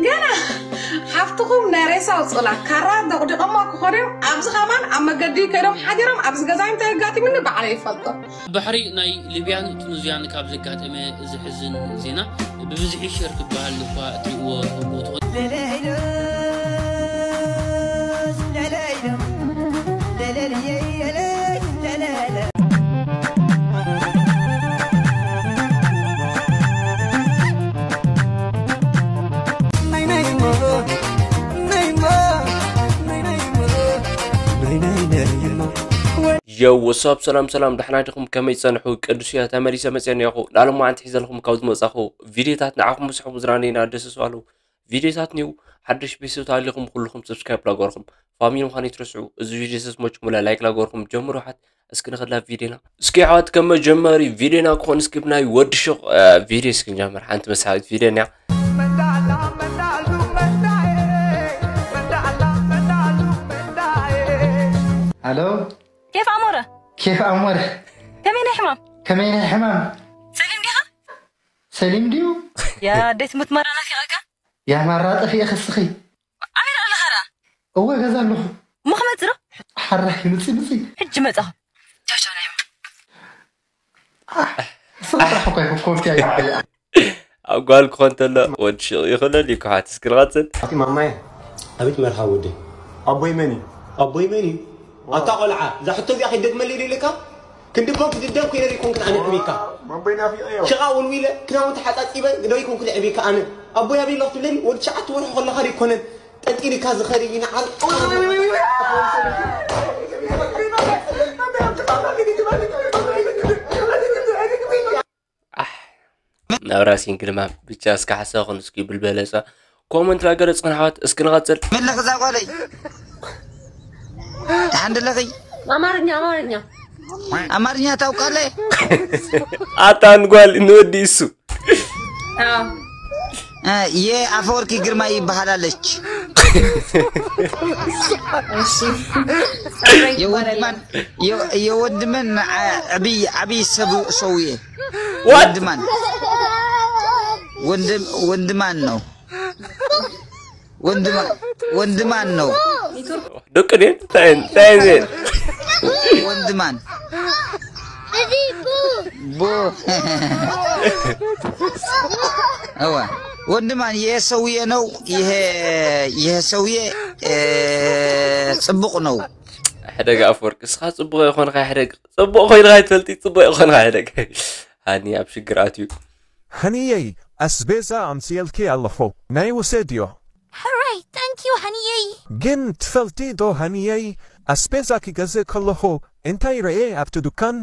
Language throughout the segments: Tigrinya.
ገና ሓፍትኹም ናይ ሬሳ ኣውፅኡላ ካራ ደቕዲቐማ ክኾኑ እዮም። ኣብዚ ከማን ኣብ መገዲ ከይዶም ሓዲሮም ኣብዚ ገዛ እንታይ ኣጋጢሙኒ ባዕለይ ይፈልጦ። ባሕሪ ናይ ሊብያን ቱኒዝያን ካብ ዘጋጠመ ዘሕዝን ዜና ብብዝሒ ሸር ክበሃል እኳ እትርእይዎ ትኽእሉ ትኾኑ። የው ወሳብ ሰላም ሰላም፣ ደሕና ዲኹም? ከመይ ጸንሑ? ቅዱስ እያ ተመሊሰ መጽአ እኒኣኹ። ንዓለም መዓንቲ ሒዘልኩም ካብ ዝመጻኹ ቪድዮታት ንዓኹም ብስሕቡ ዝራነይና ደስ ዝባሉ ቪድዮታት ኒው ሓድሽ ቤተሰብ ተሃሊኹም ኩልኹም ሰብስክራይብ ላገርኹም ፋሚሊ ምዃን ይትረስዑ። እዚ ቪድዮ ሰስሞች ሙላ ላይክ ላገርኹም ጀምሩ። ሓት እስኪ ንኸላ ቪድዮና እስኪ ሓዋት ከም መጀመሪ ቪድዮና ክኾን እስኪ ብናይ ወዲ ሹቕ እ፣ ቪድዮ እስኪ ንጀምር። ሓንቲ መሳሪት ቪድዮ እኒያ هلو. كيف أمورة؟ كيف أمورة؟ كمين حمام؟ كمين حمام؟ سليم ديها؟ سليم ديو؟ يا ديت متمرة نافقك؟ يا مرة في أخي السخي. أمير الله خرا؟ هو غزال له. مخمترة؟ حرح يمسي مسي. حج متأه. تشو نعم. صبح حقوق كوفي. ኣብ ጓል ክኾን ተሎ ወዲ ሽቕ ይኽእለል እዩ ክሓት እስኪ ንቐጽል ኣቲ ማማየ ኣቤት መርሃ ወደይ ኣቦይ መን እዩ ኣቦይ መን እዩ ኣታ ቆልዓ እዛ ሕቶ እዚኣ ከይደግመለይ ደለካ ክንዲ ፖክ ዝደም ኮይነ ደይኮንኩን ኣነ ዕቢካ ሽቓ ውልዊለ ክዳውንቲ ሓፃፂበ ደይኮንኩን ዕቢካ ኣነ ኣቦይ ኣበይ ኣለኹ ትብለኒ ወዲ ትሽዓተ ወርሒ ከለኻ ደይኮነን ጠንጢልካ ዝኸሪ ይንዓል ናብራ ሲንግል ማም ብቻ እስከ ሓሳኹን እስኪ ብልበለጸ ኮመንት ላገለጽ ክንሓዋት እስኪ ንቐጽል መለኽ እዛ ጓለይ ደሓን ደለኺ አማርኛ አማርኛ ኣማርኛ ታውቃለህ ኣታ ንጓል ንወዲ እሱ አዎ እ፣ የአፈወርቂ ግርማ ይባሃላለች እሺ የወድማን የ- የወድመን ዓ- ዓብይ ዓብይ ሰብ ሰውዬ What? ወንድማን ወንድም ወንድማን ነው ወንድማ ወንድማን ነው ደቂ ድየን እንታይ እንታይ እየን ወንድማን ቡ እዋ ወንድማን ይሄ ሰውዬ ነው ይሄ ይሄ ሰውዬ እ፣ ጽቡቅ ነው ሕደግ ኣፈወርቂ እስኻ ጽቡቕ ይኾንካ ሕደግ ጽቡቕ ኮይንካ ይትፈልጢ ጽቡቕ ይኾንካ ሕደግ ሃኒ ኣብ ሽግር ኣትዩ ሃኒየይ ኣስቤዛ ኣምፅኤልኪ ኣለኹ ናይ ውሰድዮ ሕራይ ታንኪዩ ሃኒየይ ግን ትፈልጢ ዶ ሃኒየይ ኣስቤዛ ክገዝእ ከለኹ እንታይ ርኤ ኣብቲ ዱካን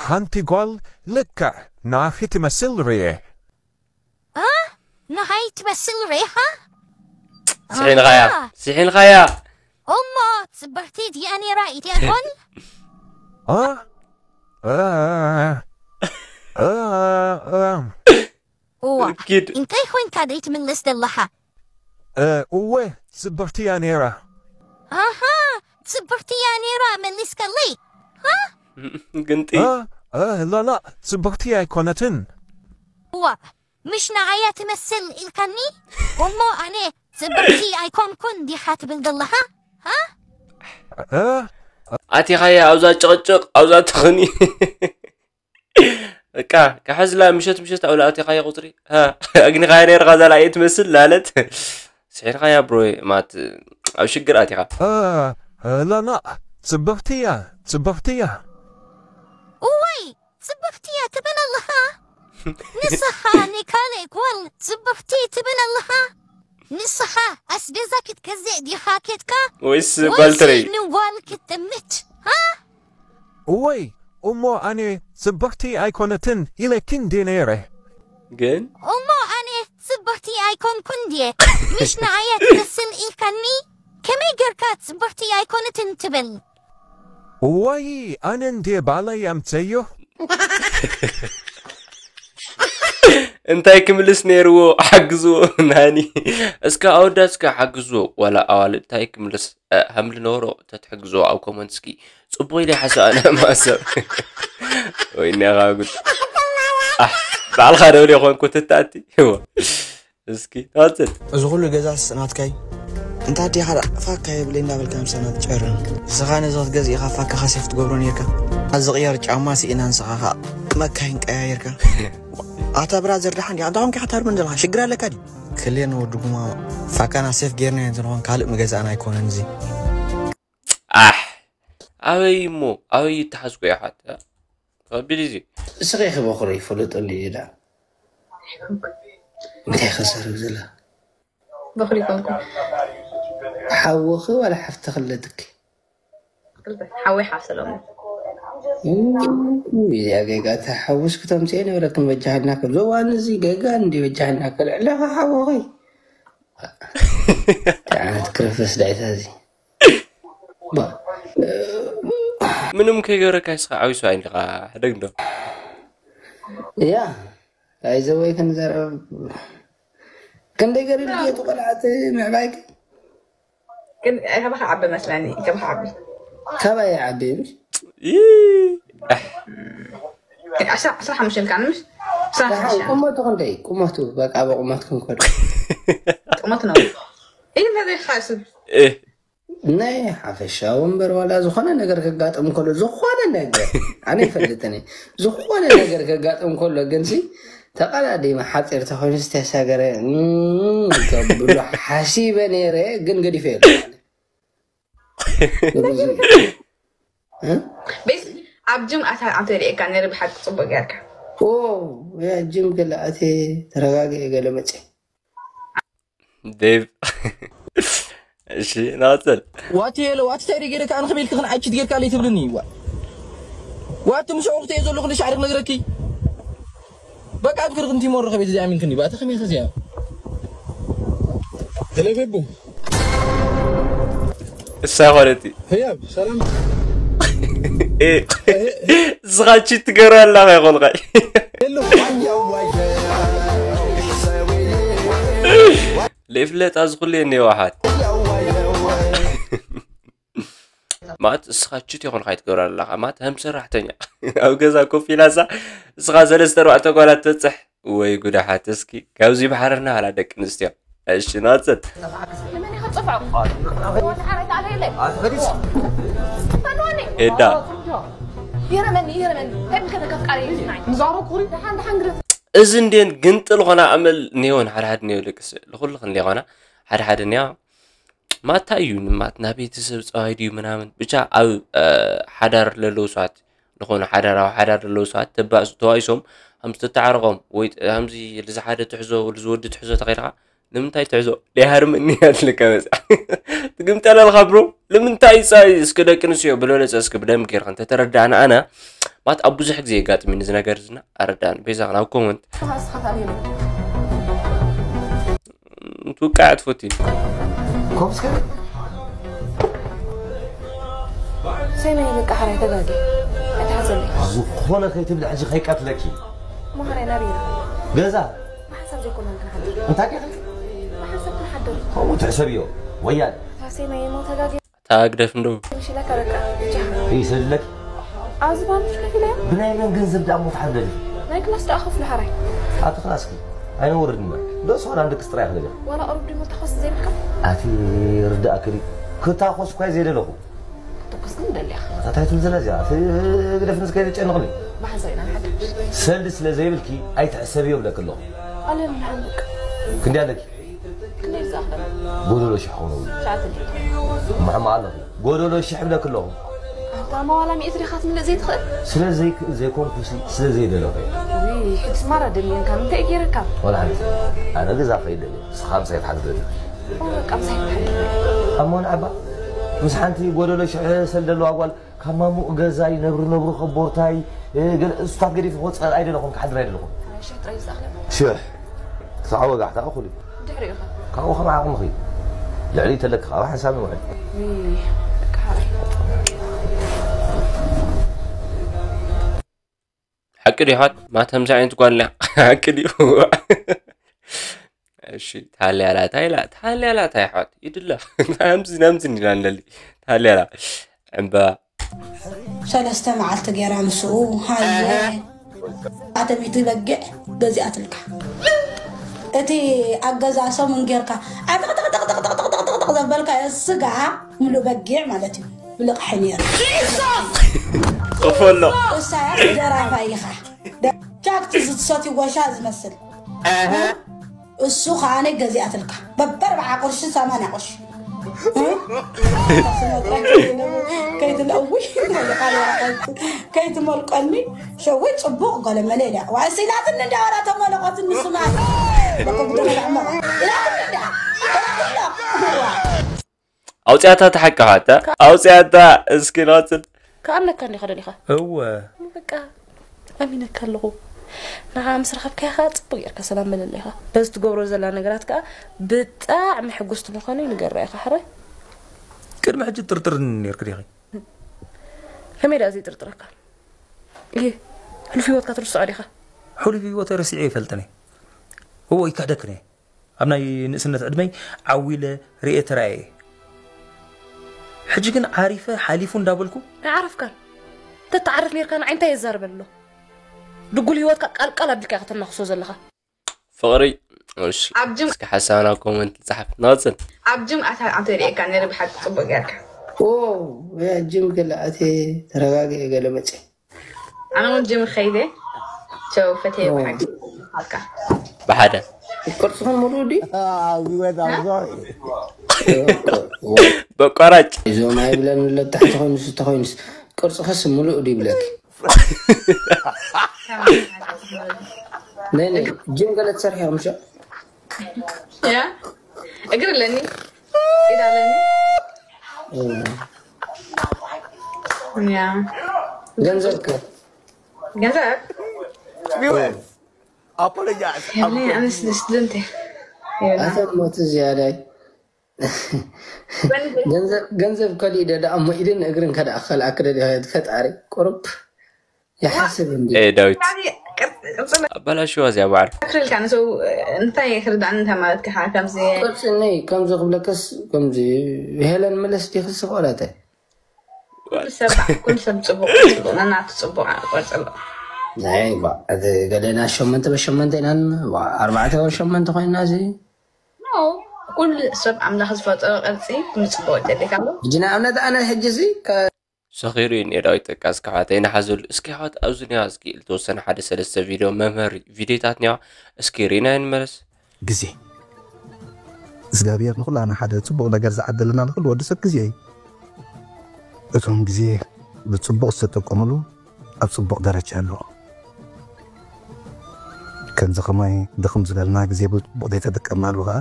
ሓንቲ ጓል ልክዕ ንኣኺ ትመስል ርኤ እ ንሃይ ትመስል ርኤኻ ስሒንኻያ ስሒንኻያ እሞ ጽብቕቲ ድያ ነይራ ኢትያ ኮን እ? እ? እ? እ? እዋ ኪድ እንታይ ኮይንካ ደይትምልስ ዘለኻ እ፣ እወ ጽብቕቲ እያ ነይራ ኣሃ ጽብቕቲ እያ ነይራ መሊስካለይ ሃ ግንጢ እ? እ፣ ላላ ጽብቕቲ ኣይኮነትን እዋ ምሽ ንዓያ ትመስል ኢልካኒ እሞ ኣነ ጽብቕቲ ኣይኮንኩን ዲኻ ትብል ዘለኻ ሃ እ? ኣቲኻያ ኣብዛ ጭቕጭቕ ኣብዛ ትኽኒ በቃ ክሕዝላ ምሸት ምሸት ኣብላ ኣቲኻያ ቁፅሪ ሃ፣ ኣግኒኻያ ነይርካ እዛ ላየ ትመስል ላለት ስሒርካያ ብሮ ማት ኣብ ሽግር ኣቲኻ እ፣ እ፣ ላላ ጽብቕቲ እያ ጽብቕቲ እያ እዋይ ጽብቕቲ እያ ትብል ኣለኻ ንስኻ ንካልእ ጓል ጽብቕቲ ትብል ኣለኻ ንስኻ ኣስቤዛ ክትገዝእ ዲኻ ኬድካ ወይስ ጓል ትርኢ ንጓል ክትጥምት ሃ እወይ እሞ ኣነ ጽብቕቲ ኣይኮነትን ኢለኪ እንዴ ነይረ ግን እሞ ኣነ ጽብቕቲ ኣይኮንኩን ድየ ምሽ ንዓያ ትመስል ኢልካኒ ከመይ ጌርካ ጽብቕቲ ኣይኮነትን ትብል እወይ ኣነ እንዴ ባለይ ኣምፀዮ እንታይ ክምልስ ነይርዎ ሓግዝዎ ናኒ እስከ ኣወዳት እስከ ሓግዝዎ ዋላ ኣዋልድ እንታይ ክምልስ እ፣ ሃምሊ ነበሮ ተትሕግዝዎ ኣብ ኮመንት እስኪ ጽቡቅ ኢለ ሓሳብ ኣነ ማሰብ ወይ ኔኻ ጉድ ኣሕ፣ ባዕልኻ ደብል የኾንኩ ትታእቲ እዎ እስኪ ናጽል። እዚ ኩሉ ገዛስ ናትካይ? እንታ ኣዴኻ ደኣ ፋካ የብለይ እንዳበልካ ምሳና ትጨርም። ንስኻ ነዚ ክትገዝእ ኢኻ ፋካኻ ሴፍ ትገብሮ ነርካ። ኣብ ዝቕየር ጫማ ስኢና ንስኻ ኸኣ መካይን ቀያይርካ። ኣታ ብራዘር ደሓን ዲኻ? እንታይ ኮንካ ኢኻ ታርመን ዘለኻ? ሽግር ኣለካ ድዩ? ክልኤና ወዲ ጉማ ፋካና ሴፍ ጌርና እንተንኾን ካልእ ምገዛእና ኣይኮነን እዚ። ኣሕ ኣበይ እሞ ኣበይ ይተሓዝኩ እያ ሓት ከቢድ እዚ። እስኺ ኢኺ በኹሪ ፍሉጥ እንድዩ ዳ እንታይ ከሰርብ ዘላ በኹሪ ኮንኩ ሓውኺ ዋላ ሓፍቲ ክለትኪ ክልተ ሓወይ ሓፍ ሰለሙን እዚኣ ጌጋ እታ ሓውስ ክተምፅኤ ነበረክን በጃህልና ክብል ዘዋን እዚ ጌጋ እንዲ በጃህልና ክልዕለኻ ሓወኸይ ተዓነት ክረፈስ ዳይታ እዚ ምንም ከይገበረካ ይስኻ ዓዊሱ ኣይንኻ ሕደግ እንዶ እያ ኣይዘወይ ክንዘረብ ክንደይ ገሪሉ ድየቱ ቆልዓት ምዕባይክ ግን ካባኻ ዓቢ መስለኒ ካባኻ ዓቢ ካባይ ዓቢ ይብል ዓስራ ሓሙሽተ ኢልካ ንምሽ ዓስራ ሓሙሽተ ቁመቱ ክንደይ ቁመቱ በቃ በቁመት ክንኮድ ቁመት ነው ይህ በዚ ሓስብ ናይ ሓፈሻዊ እምበር ዋላ ዝኾነ ነገር ከጋጥም ከሎ ዝኾነ ነገር ኣነ ይፈልጥኒ ዝኾነ ነገር ከጋጥም ከሎ ግን ሲ ተቐዳዲመ ሓፂር ተኮይኑ ዝተሰገረ እም፣ ከብሎ ሓሲበ ነይረ ግን ገዲፈ የለ ቤት ኣብ ጅም ኣታ ኣንተ ሪኤካ ነይረ ብሓቂ ፅቡቅ ጌርካ ኦ ያ ጅም ገለ ኣተ ተረጋጊ ገለ መፀ ዴቭ እሺ ናፅል ዋቲ የለ ዋቲ እንታይ ገይረ ከኣ ንኽቤልኪ ክንዓችት ጌርካ ለይ ትብልኒ ይዋ ዋቲ ምስ ዕቑርተ እየ ዘለኹ ንሻዕሪ ክነግረኪ በቃ ኣብ ክርክ እንቲሞ ረኸቤት እዚኣ ሚንክኒ ባእቲ ከመይ ከዚኣ ተለቤቡ እሳ ኾነቲ ህያብ ሰላም እስኻ ቺት ትገብር ኣለኻ ይኾንካ የሎ ለይፍለጥ ኣዚ ኩሉ የኒ ዋሓት ማለት እስኻ ችት ይኾንካ ይትገብር ኣለኻ ማለት ከም ሰራሕተኛ ኣብ ገዛ ኮፍ ኢላሳ እስኻ ሰለስተ ኣርባዕተ ጓላት ተብፅሕ ወይ ጉዳሓት እስኪ ካብዚ ባሕርና ሃላ ደቂ ኣንስትዮ እሺ ናፅል ንመን ኢኻ ትፅፍዖ? ወዲ ሓራይ ተኣለ የለይ። ሄዳ ይረመኒ ይረመኒ እንታይ ብከተካ ፍቃሪ እዩ ዝናይ ንዛረብ ቁሪ ደሓን ደሓን ግደፍ እዚ እንዴን ግንጥል ኾነ ኣመል እኒሆን ሓድሓድ እኒሆ ደቅስ ልኹሉ ክንደይ ኾነ ሓድሓድ እኒያ ማታ እዩ ንማት ናብ ቤተሰብ ፀዋይ ድዩ ምናምን ብቻ ኣብ ሓዳር ለለዉ ሰባት ዝኾነ ሓዳራዊ ሓዳር ለለዉ ሰባት ተባእሱ ተባኢሶም ከምዚ ተተዓረቖም ወይ ከምዚ ልዝሓደ ትሕዞ ልዝወዲ ትሕዞ ተኸይድኻ ንምንታይ ትሕዞ ደይሃርም እኒያ ትልካ መፅኣ ትግምጠለልካ ብሮ ንምንታይ ፀይ እስኪ ደቂ ኣንስትዮ ብለለፀ እስኪ ብደንብ ጌርካ እንተተረዳእና ኣነ ማት ኣብ ብዙሕ ግዜ የጋጥም እዚ ነገር ዝና ኣረዳእን ቤዛ ናብ ኮመንት ትውቃዕ ትፈቲ ኮምስከ ሰይመይ በቃ ሓራይ ተጋጊ ኣይትሓዘለይ ዝኾነ ከይትብሊ ሕጂ ከይቀትለኪ ማህራይ ናበይ ኢና ገዛ ብሓሳብ ዘይኮና ክንሓድር እንታይ ከ ብሓሳብ ክንሓድር ከምኡ ትሕሰብዮ ወያል እታ ሰይመይ እሞ ተጋጊ ታግደፍ እንዶ ምሽለካ በቃ ብቻ ይሰድለኪ ኣብዚ ባንክ ከፊለ ብናይ መን ገንዘብ ደኣ ሞ ትሓደሊ ናይ ክላስ ደኣ ከፍሉ ሓራይ ኣቲ ክላስኪ ኣይነወርድና ዶ ዝኾነ ደቂ ስጥራይ ክደለ ዋላ ቅሩብ ድሞ ተኸስ ዘይብልካ ኣቲ ርዳእክኒ ክታኾስ እኳ ዘይደለኹ ተኮስ ግን ደልያ ኣታ እንታይ ትብል ዘላ እዚኣ እቲ ግደፍኒ እስከ የጨንቕኒ ብሓንሳብ ኢና ንሓድር ሰልዲ ስለ ዘይብልኪ ኣይትሕሰብዮ ብለኪ ኣለኹ ኣለም ንሓንቅ ክንዲ ኣለኪ ክንደይ ዝኣኽለ ጎደሎ ሽሕ ኾነ እውን ትሽዓተ ድዩ ምሕማ ኣለኺ ጎደሎ ሽሕ ብለኪ ኣለኹ ኣታ መዋላ ሚእቲ ዲኻ ትምልእ ዘይትኽእል ስለ ዘይክእል ዘይኮንኩሲ ስለ ዘይደለኹ እየ ውይ ሕጂ ማራ ደሚንካ እንታይ ገይረካ ወላ ሓንቲ ኣነ ገዛ ከይደሊ ንስኻ ምሳይ ትሓድር በቃ ምሳይ ትሓድር እሞ ንዓባ ምስ ሓንቲ ጎደሎ ሽሕ ሰል ዘለዋ ጓል ካብ ማሙቕ ገዛይ ነብሪ ነብሩ ከቦርታይ ገለ እሱታት ገዲፍ ክወፅእ ኣይደለኹም ክሓድር ኣይደለኹም ሽሕ ጥራይ ዝኣኽለ ሽሕ ክሳዕ ወጋሕታ እኹል እዩ ድሕሪኡ ኸ ካብኡ ከም ዓቕምኺ ልዕሊ ተለኪ ካብ ሓንሳብ ንውዕል ውይ በቃ ሓራይ ሓቂ ድዩ ሓት ማት ከምዚ ዓይነት ጓል እያ ሓቂ ድዩ እሺ ታልያላ ታይላ ታልያላ ታይ ሓት ይድላ ናምዚ ናምዚ እንዲና ንለሊ ታልያላ ዕምባ ሰለስተ መዓልቲ ገይራ ምስኡ ሃየ ኣተሚቱ በጊዕ ገዚኣትልካ እቲ ኣገዛ ሰሙን ጌርካ ኣጥቕጥቕጥቕጥቕጥቕጥቕጥቕጥቕ ዘበልካዮ ስጋ ምሉእ በጊዕ ማለት እዩ። ብልቕሒ ነይሩ። እፈሎ እሳያስ ደራፋይ ኢኻ። ደ- ቻክቲ ዝትሰትይዎ ሻ ዝመስል እሱ ከዓነ ገዚኣትልካ በበርብዓ ቅርሺ ሰማንያ ቅርሺ። ከይትለዊ ከይትመልቀኒ ሸወይ ጽቡቕ ገለ መለ ኢላ ዋእሲላትን እንዳወራ ተመለቆትን ንስማት በቆ ጉደነ ዳዕመ ኢላትን እንዳ ኣውፅያታ ተሓቀኻተ ኣውፅያታ እስኪ ናፅል ከኣምነካ እንዲኻ ደሊኻ እወ በቃ ኣሚነካ ኣለኹ። ንዓ ምስ ረኸብካያ ከዓ ፅቡቅ ጌርካ ሰላም በለላ ኢኻ። በዚ ትገብሮ ዘላ ነገራት ከዓ ብጣዕሚ ሕጉስቲ ምዃኑ ይንገራ ኢኻ። ሕራይ ቅድሚ ሕጂ ጥርጥር ነርክ ዲኺ ከመይ ደኣ ዘይጥርጥረካ? ይህ ሕሉፍ ህይወትካ ትርስዖ ዲኻ? ሕሉፍ ህይወት ረሲዐ ይፈልጥኒ እዎ ይካደክኒ ኣብ ናይ ንእስነት ዕድመይ ዓዊለ ርኤ ተራየ ሕጂ ግን ዓሪፈ ሓሊፉ እንዳበልኩ ኣይዓረፍካን። ተተዓርፍ ኔርካ ንዓይ እንታይ የዛርበን ኣሎ? ድጉል ህይወትካ ቃልቃል ኣቢልካ ኢኻ ተናኽሶ ዘለኻ። ፍቕሪ እሺ ኣብ ጅም- እስኪ ሓሳብና ኮመንት ፃሓፍ ናፅል ኣብ ጅም ኣታ ኣንተ ሪኤካ ነይረ ብሓቂ ጽቡቅ ጌርካ ኦ ያ ጅም ገለ ኣቴ ተረጋግኤ ገለ መፀ ኣነ እውን ጅም ኸይደ ቸው ፈተየ ብሓቂ ኣልካ ብሓደ ቅርፅኽን ሙሉእ ዲ በቋራጭ እዞም ኣይብለን ኣሎ ታሕቲ ኮይኑስ እንተኮይኑስ ቅርፅኸስ ሙሉእ ዲ ይብለኪ ነይ ነይ ጅም ገለ ትሰርሒ ኢኹም ሸ ያ እግር ኣለኒ ኢድ ኣለኒ ያ ገንዘብ ከ ገንዘብ Apologize. ያለኝ ኣነስ ደስ ድንቴ ኣተሞት ዝያዳይ ገንዘብ ከሊእ ደ ደኣ እሞ ኢድን እግርን ከደኣ ከልኣክ ደሊኻ ፈጣሪ ቁርብ ይሓስብ እንዲ ኤ ዳዊት ኣባላሽዋ እዚኣ በዓል ክልልካ ንሰው እንታይ ክርዳእኒ እንታይ ማለት ከ ከምዚ ቅርፂ ነይ ከምዚ ክብለከስ ከምዚ ሄለን መለስ ዲክስ ቆላተ ኩሉ ሰብ ኩሉ ሰብ ፅቡቅ ፅቡቅ ነናቱ ፅቡቅ ቆርፅሎ ናይ ባ እቲ ገለና ሸመንተ በሸመንተ ኢና ን- ባ ኣርባዕተ በሸመንተ ኮይና እዚ ኩሉ ሰብ ኣምላኽ ዝፈጠሮ ቅርፂ ምፅቡቅ ይደሊካ ኣሎ ሕጂ ንኣብነት ኣነ ሕጂ እዚ ሰኺሩ እዩ እኒኦ ዳዊት ጠቃ እስኪ ኣሕዋት ኣይንሓዘሉ እስኪ ኣሕዋት ኣብዚ ኒዋ እስኪ ዝተወሰነ ሓደ ሰለስተ ቪድዮ መምሃሪ ቪድዮታት ኒዋ እስኪ ርኢና ይንመለስ ግዜ እግዚኣብሔር ንኩላና ሓደ ፅቡቅ ነገር ዝዓደልና ንኩሉ ወዲ ሰብ ግዜ እዩ እቶም ግዜ ብፅቡቅ ዝተጠቀምሉ ኣብ ፅቡቅ ደረጃ ኣለዎ ከምዚ ከማይ ድኽም ዝበልና ግዜ ብፅቡቅ ዘይተጠቀምናሉ ከዓ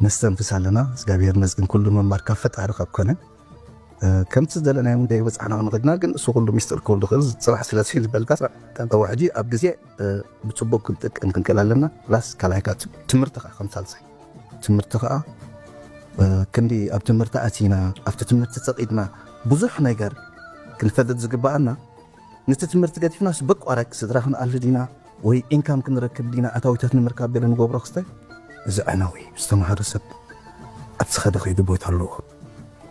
ነስተንፍስ ኣለና እግዚኣብሔር መስግን ኩሉ ምንባር ካብ ፈጣሪ ካብ ኮነ ከምቲ ዝደለናዮ እውን ዘይበፃሕና ክንኸድና ግን እሱ ኩሉ ሚስጥር ክህሉ ዝኽእል ፅባሕ ስለ ዝበልካ ተወሕጂ ኣብ ግዜ ብፅቡቅ ክንጥቀም ክንክእል ኣለና ፕላስ ካልኣይ ከዓ ትምህርቲ ከዓ ከም ሳልሳይ ትምህርቲ ከዓ ክንዲ ኣብ ትምህርቲ ኣቲና ኣብቲ ትምህርቲ ፀቂጥና ብዙሕ ነገር ክንፈልጥ ዝግበኣና ነቲ ትምህርቲ ገዲፍናስ በቋራጭ ስድራ ክንኣሊ ዲና ወይ ኢንካም ክንረክብ ዲና ኣታዊታት ንምርካብ ገለ ንገብሮ ክስተ እዚ ዕነዊ ዝተምሃረ ሰብ ኣብቲ ኸደ ከይዱ ቦታ ኣለዎ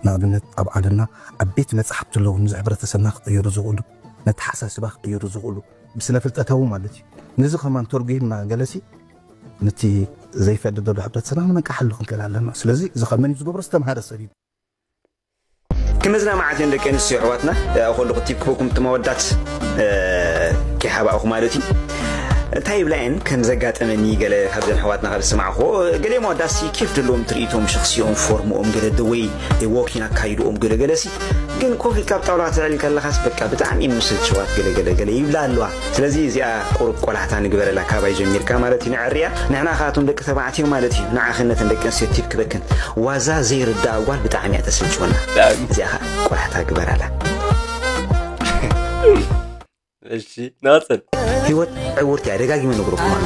ንኣብነት ኣብ ዓለምና ዓበይቲ መፅሓፍቲ ኣለዉ ንዚ ሕብረተሰብና ክቅይሩ ዝኽእሉ ነተሓሳስባ ክቅይሩ ዝኽእሉ ብስነ ፍልጠታዊ ማለት እዩ ነዚ ከማን ተርጉምና ገለሲ ነቲ ዘይፈልጥ ዘሎ ሕብረተሰብና ምንቃሓሉ ክንክእል ኣለና ስለዚ እዚ ካብ መን እዩ ዝገብሮ ዝተምሃረ ሰብ እዩ ክመዝና መዓት እየን ደቂ ኣንስትዮ ኣሕዋትና ኣብኡ ከለኹ ቲፕ ክበኩም እቲ መወዳት ከይሓባእኹ ማለት እዩ እንታይ ይብላ እየን ከም ዘጋጠመኒ ገለ ካብዘን ኣሕዋትና ካብ ዝሰማዕኹ ገለ መወዳሲ ኬፍ ዘለዎም ትርኢቶም ሸኽሲኦም ፎርምኦም ገለ ደወይ ወኪን ኣካይድኦም ገለ ገለሲ ግን ኮፍ ኢልካ ኣብ ጣውላ ክትዕል ከለኻስ በቃ ብጣዕሚ እዮም መሰልችዋት ገለ ገለ ገለ ይብላ ኣለዋ ስለዚ እዚኣ ቁሩብ ቆላሕታ ንግበረላ ካባይ ጀሚርካ ማለት እዩ ንዕርያ ንሕና ካቶም ደቂ ተባዕትዮ ማለት እዩ ንዓኽነተን ደቂ ኣንስትዮ ቲፕ ክበክን ዋዛ ዘይርዳኣ ጓል ብጣዕሚ እያ ተሰልችወና እዚኣ ኸ ቆላሕታ ግበራላ እሺ ናፅል ህይወት ዕውርቲ እያ ደጋጊመ ነግረኩም ኣሎ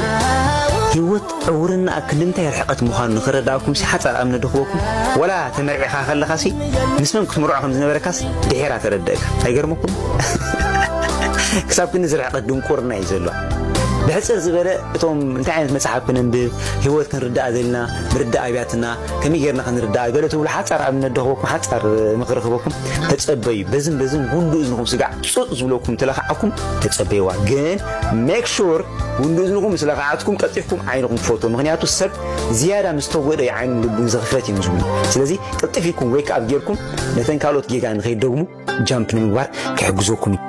ህይወት ዕውርና ኣብ ክንዲ ምንታይ ርሕቀት ምዃኑ ንኽረዳእኩም ሲ ሓፃር ኣምነ ድኽበኩም ወላ ተመርዒኻ ከለኻ ሲ ምስ መን ክትምርዖ ከም ዝነበረካስ ድሒራ ተረደእካ ኣይገርመኩም ክሳብ ክንዚ ርሕቀት ድንቁርና እዩ ዘሎ ሕፅር ዝበለ እቶም እንታይ ዓይነት መፅሓፍ ክነንብብ፣ ህይወት ክንርዳእ ዘለና ምርዳእ ኣብያትና ከመይ ጌርና ክንርዳእ ገለ ትብሉ ሓፃር ኣብነት ደኽበኩም ሓፃር ምኽሪ ክበኩም። ተፀበዩ። በዝን በዝን ጉንዱ እዝንኹም ስጋዕ ፁፅ ዝብለኩም ተለኻዓኩም ተፀበይዋ። ግን ሜክ ሹር ጉንዱ እዝንኹም ምስ ለኻዓትኩም ቀልጢፍኩም ዓይንኹም ትፈትዎ። ምክንያቱ ሰብ ዝያዳ ምስ ተጎደ ዓይን ልቡን ዘኽፈት እዮም ዝብሉ። ስለዚ ቅልጥፍ ኢልኩም ዌክ ኣፕ ጌርኩም ነተን ካልኦት ጌጋ ንኸይደግሙ ጃምፕ ንምግባር ክሕግዘኩም እዩ።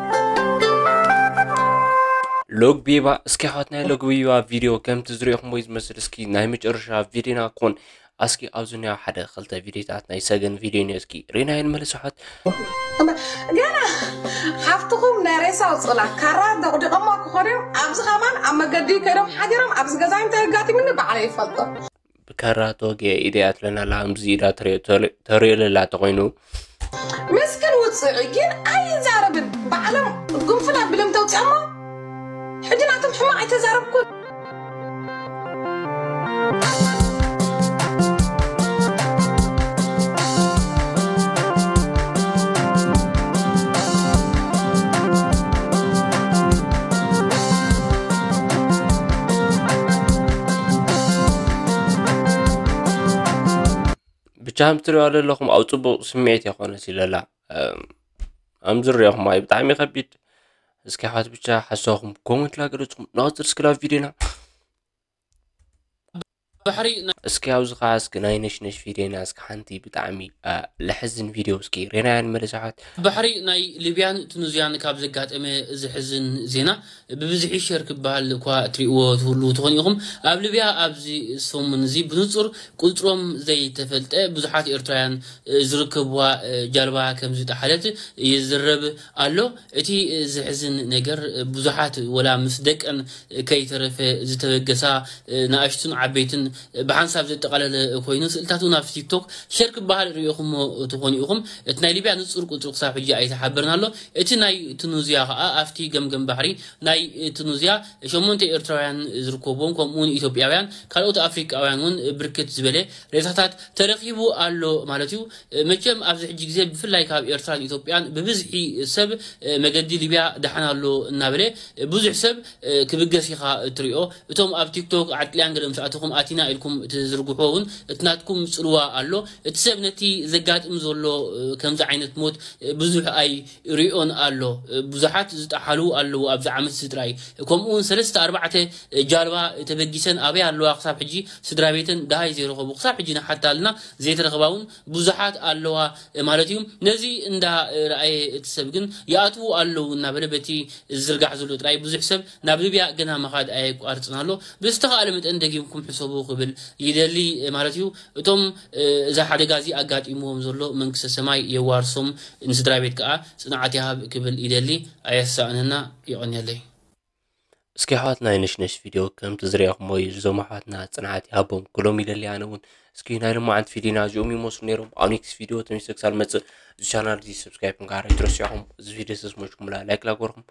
ሎግ ቢባ እስኪ ኣሕዋት ናይ ሎግ ቢባ ቪድዮ ከምቲ ዝሪእኹም ወይ ዝመስል እስኪ ናይ መጨረሻ ቪድዮና ክኾን ኣስኪ ኣብዚ ኒዮ ሓደ ክልተ ቪድዮታት ናይ ሰገን ቪድዮ ኒዮ እስኪ ሪና ይንመለስ ኣሕዋት። ገና ሓፍትኹም ናይ ሬሳ ኣውፅኡላ ካራ ደቕዲቐማ ክኾኑ እዮም። ኣብዚ ኸማን ኣብ መገዲ ከይዶም ሓዲሮም ኣብዚ ገዛ እንታይ ኣጋጢሙኒ ባዕለይ ይፈልጦ። ብካራ ተወጊአ ኢደያ ትለና ኣላ ኣምዚ ኢዳ ተሪኦ ለላ ተኾይኑ ምስክን ውፅዒ ግን ኣይዛረብን ባዕሎም ጉንፍላ ብሎም ተውፅኦሞ ሕጂ ናቶም ሕማቕ ኣይተዛረብኩን። ብቻ ከም ትሪኦ ዘለኹም ኣብ ፅቡቕ ስምዒት የኾነስ ይለላ ኣምዝሪኦኹም ኣይ ብጣዕሚ ከቢድ። እስኪ ኣሕዋት ብቻ ሓሳብኩም ኮመንት ላገለፅኩም ናወፅር እስክላ ቪድዮና ባሕሪ እስኪ ኣብዚ ከዓ እስኪ ናይ ነሽነሽ ቪድዮና እስኪ ሓንቲ ብጣዕሚ ለሕዝን ቪድዮ እስኪ ሬናያን መለስ ኣሕዋት ባሕሪ ናይ ሊብያን ቱኒዝያን ካብ ዘጋጠመ ዝሕዝን ዜና ብብዝሒ ሸር ክበሃል እኳ ትሪእዎ ትህሉ ትኾኑ ኢኹም። ኣብ ሊብያ ኣብዚ ሰሙን እዚ ብንጹር ቁጽሮም ዘይተፈልጠ ብዙሓት ኤርትራውያን ዝርከብዋ ጃልባ ከም ዝጠሓለት ይዝረብ ኣሎ። እቲ ዝሕዝን ነገር ብዙሓት ወላ ምስ ደቀን ከይተረፈ ዝተበገሳ ንኣሽቱን ዓበይትን ብሓንሳብ ዘጠቓለለ ኮይኑ ስእልታት እውን ኣብ ቲክቶክ ሸር ክበሃል ርእኹሞ ትኾኑ ኢኹም። እቲ ናይ ሊብያ ንጹር ቁጽሪ ክሳብ ሕጂ ኣይተሓበርን ኣሎ። እቲ ናይ ቱኒዝያ ከኣ ኣብቲ ገምገም ባሕሪ ናይ ቱኒዝያ ሸሞንተ ኤርትራውያን ዝርከብዎም ከምኡውን ኢትዮጵያውያን ካልኦት ኣፍሪቃውያን እውን ብርክት ዝበለ ሬሳታት ተረኺቡ ኣሎ ማለት እዩ። መቸም ኣብዚ ሕጂ ግዜ ብፍላይ ካብ ኤርትራን ኢትዮጵያን ብብዝሒ ሰብ መገዲ ሊብያ ደሓን ኣሎ እናበለ ብዙሕ ሰብ ክብገስ ኢኻ እትሪኦ። እቶም ኣብ ቲክቶክ ዓጥልያን ገለ ምስ ኣተኹም ኣቲና ኢልኩም ትዝርግሕዎ እውን እቲ ናትኩም ጽልዋ ኣሎ። እቲ ሰብ ነቲ ዘጋጥም ዘሎ ከምዚ ዓይነት ሞት ብዙሕ ኣይሪኦን ኣሎ። ብዙሓት ዝጠሓሉ ኣለዉ ኣብዚ ዓመት እዚ ጥራይ። ከምኡ እውን ሰለስተ ኣርባዕተ ጃልባ ተበጊሰን ኣበይ ኣለዋ ክሳብ ሕጂ ስድራ ቤተን ደሃይ ዘይረኸቡ ክሳብ ሕጂ ንሓታ ኣለና ዘይተረኸባ እውን ብዙሓት ኣለዋ ማለት እዩ። ነዚ እንዳ ረኣየ እቲ ሰብ ግን ይኣትዉ ኣለዉ እናበለ በቲ ዝዝርጋሕ ዘሎ ጥራይ ብዙሕ ሰብ ናብ ሊብያ ገና ምኻድ ኣየቋርፅን ኣሎ። ብዝተኻእለ መጠን ደጊምኩም ሕሰቡ ክብል ይደሊ ማለት እዩ። እቶም እዛ ሓደጋ እዚ ኣጋጢምዎም ዘሎ መንግስተ ሰማይ የዋርሶም፣ ንስድራ ቤት ከዓ ፅንዓት ይሃብ ክብል ይደሊ። ኣየሳእነና። የቐንየለይ። እስኪ ኣሕዋትና ይንሽንሽ ቪድዮ ከምቲ ዝሪኣኹሞ እዩ። እዞም ኣሕዋትና ፅንዓት ይሃቦም ክሎም ይደሊ። ኣነ እውን እስኪ ናይ ሎማዓንቲ ቪድዮና እዚኦም ይመስሉ ነይሮም። ኣብ ኔክስት ቪድዮ ተመልሰ ክሳብ መፅእ እዚ ቻናል እዚ ሰብስክራይብ ምግባር ኣይትረስዑ። እዚ ቪድዮ ተስሞችኩምላ ላይክ ላገርኩም